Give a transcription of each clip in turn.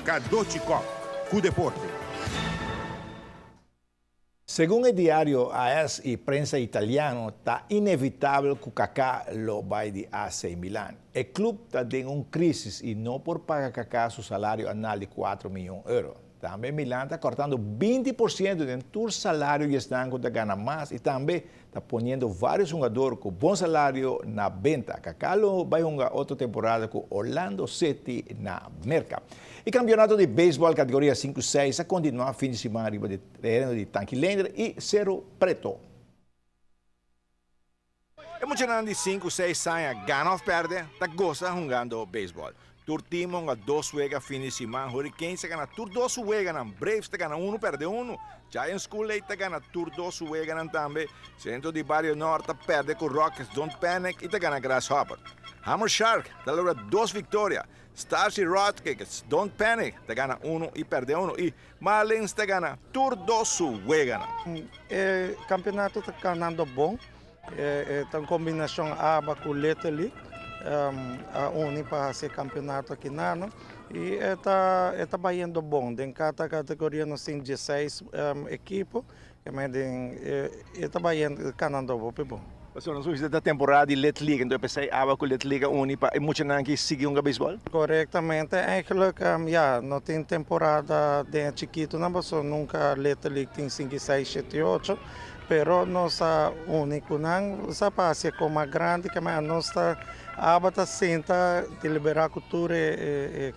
Cadochi Kock cu deporte. Segun e diario AS y prensa italiano, ta inevitabel cu Kaká lo bay di AC Milan. E club ta den un crisis y no por paga Kaká su salario anual di 4 miyon euro. Tambe Milan ta cortando 20% den tur salario y esnan cu ta gana mas y tambe ta poniendo varios hungado cu bon salario na benta. Kaká lo bay hunga otro temporada cu Orlando City na Merca. E campeonato di baseball categoria 5-6 a continua fin di siman riba e tereno di Tanki Leendert y Cerro Preto. E muchanan di 5, 6 aña gana of perde, ta goza hungando baseball. Tur team hunga dos wega fin di siman. Hurricanes ta gana tur dos wega nan. Braves ta gana 1, perde 1. Giants Kool-Aid ta gana tur dos wega nan tambe. Centro di Barrio Norte ta perde cu Rockets Don't Panic y ta gana Grasshopper. Hammer Shark ta logra dos victoria. Stars y Rockets Don't Panic ta gana 1 y perde 1. Y Marlins ta gana tur dos wega nan. E campeonato ta ganando bon. E un combinacion ABA cu Little League. A uni pa e campeonato aki nan y ta bayendo bon. Den cada categoria nos tin 16 ekipo cu ta bayendo ganando bon. So, nos ta temporada di Little League, anto p'esey ABA cu Little League uni pa muchanan cu sigui hunga baseball? Corectamente, eigenlijk ja, no tin temporada di chikito, no, so nunca Little League tin 5, 6, 7, 8, pero nos a uni cu nan, sa pa como grandi cu nos ta ABA ta sinta delibera cu tur e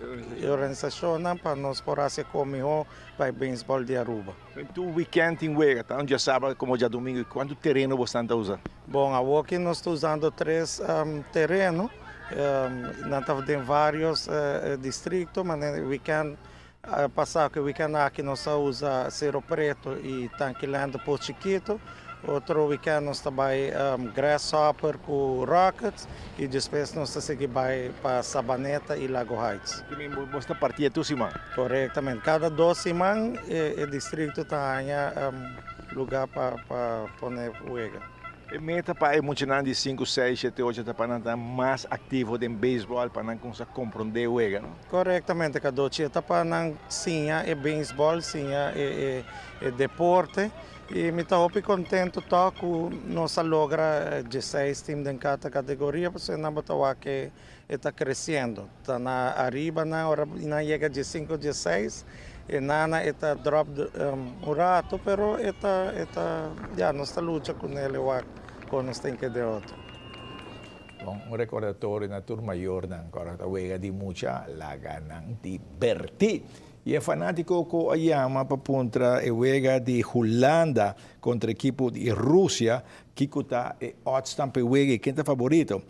organisacion pa nos por haci como pa baseball di Aruba. Tur weekend tin wega, ta? Diasabra como diadomingo, cuanto tereno boso ta usa? Bon, aki nos ta usando tres tereno, den varios distrito, mas weekend pasa cu weekend aki nos ta usa Cerro Preto y Tanki Leendert Pos Chiquito. Otro weekend nos ta bay Grasshopper cu Rockets y despues nos ta sigui bay pa Sabaneta y Lago Heights. Boso ta parti tur siman? Corectamente. Cada 2 siman e distrito ta luga pa pone wega. E meta pa e muchanan di 5, 6, 7, 8 ta pa nan mas activo den baseball, pa nan cuminsa comprende wega, no? Corectamente, Cadochi. Ta pa nan siña e baseball, siña e deporte. Y mi ta hopi contento ta cu nos a logra 16 team den cada categoria, pasobra nan ta cu ta creciendo. Ta na ariba na ora nan yega di 5, 16 y nan ta drop un rato, pero ta ja, nos ta lucha cu ne cu nos tin cu di otro. Bon, un recordatorio na tur mayor nan, ora wega di mucha, laga nan diverti. Y e fanatico cu a yama pa puntra e wega di Hulanda contra ekipo di Rusia, kico ta e odds pa wega y ken ta favorito.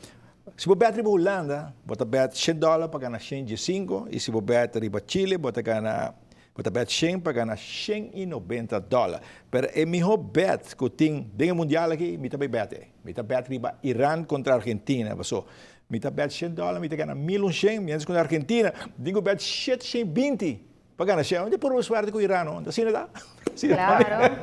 Si bo bet riba Hulanda, bo ta bet $100 pa gana 105 y si bo bet riba Chile, bo ta bet 100 pa gana $190. Pero e miho bet cu tin den mundial aki, mi ta bet. Mi ta bet riba Iran contra Argentina, so mi ta bet $100, mi ta gana 1100, mientras cu Argentina, mi ta bet 720 pa gana 100. Unda por suerte cu Iran, no? Asina ta? Claro.